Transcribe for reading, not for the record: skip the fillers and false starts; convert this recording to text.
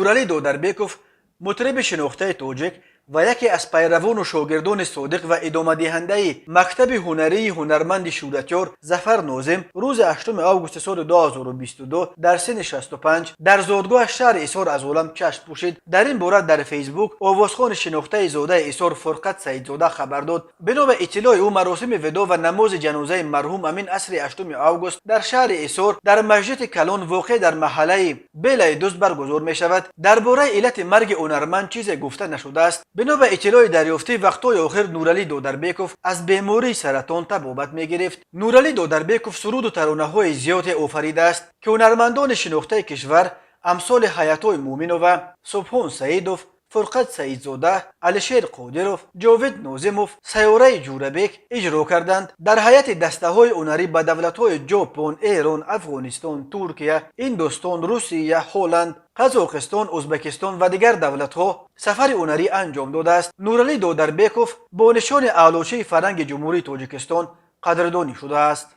Нуралӣ Додарбеков, мутриби шинохтаи тоҷик ва яке аз пайравону шогирдони содиқ ва идомадиҳандаи мактаби ҳунарии ҳунарманди шӯҳратёр Зафар Нозим, рӯзи 8 августи соли 2022 дар синни 65 дар зодгоҳаш, шаҳри Ҳисор, аз олам чашм пӯшид. Дар ин бора дар Фейсбук овозхони шинохтаи зодаи Ҳисор Фурқат Саидзода хабар дод. Бино ба иттилои ӯ, маросими видоъ ва намози ҷанозаи марҳум ҳамин асри 8 август дар шаҳри Ҳисор, дар масҷиди калон, воқеъ дар маҳаллаи Белаи Дӯст, баргузор мешавад. Дар бораи иллати марги ҳунарманд чизе гуфта нашудааст. Бино ба иттилои дарёфтӣ, вақтҳои охир Нуралӣ Додарбеков аз бемории саратон табобат мегирифт. Нуралӣ Додарбеков суруду таронаҳои зиёде офаридааст, ки ҳунармандони шинохтаи кишвар амсоли Ҳаятҳои Муъминова, Субҳон Саидов, Фурқат Саидзода, Алишер Қодиров, Ҷовид Нозимов, Сайёраи Ҷӯрабек иҷро карданд. Дар ҳайати дастаҳои ҳунарӣ ба давлатҳои Ҷопон, Эрон, Афғонистон, Туркия, Ҳиндустон, Русия, Ҳолланд, Қазоқистон, Ӯзбекистон ва дигар давлатҳо сафари ҳунарӣ анҷом додааст. Нуралӣ Додарбеков бо нишони Аълочии фарҳанги Ҷумҳурии Тоҷикистон қадрдонӣ шудааст.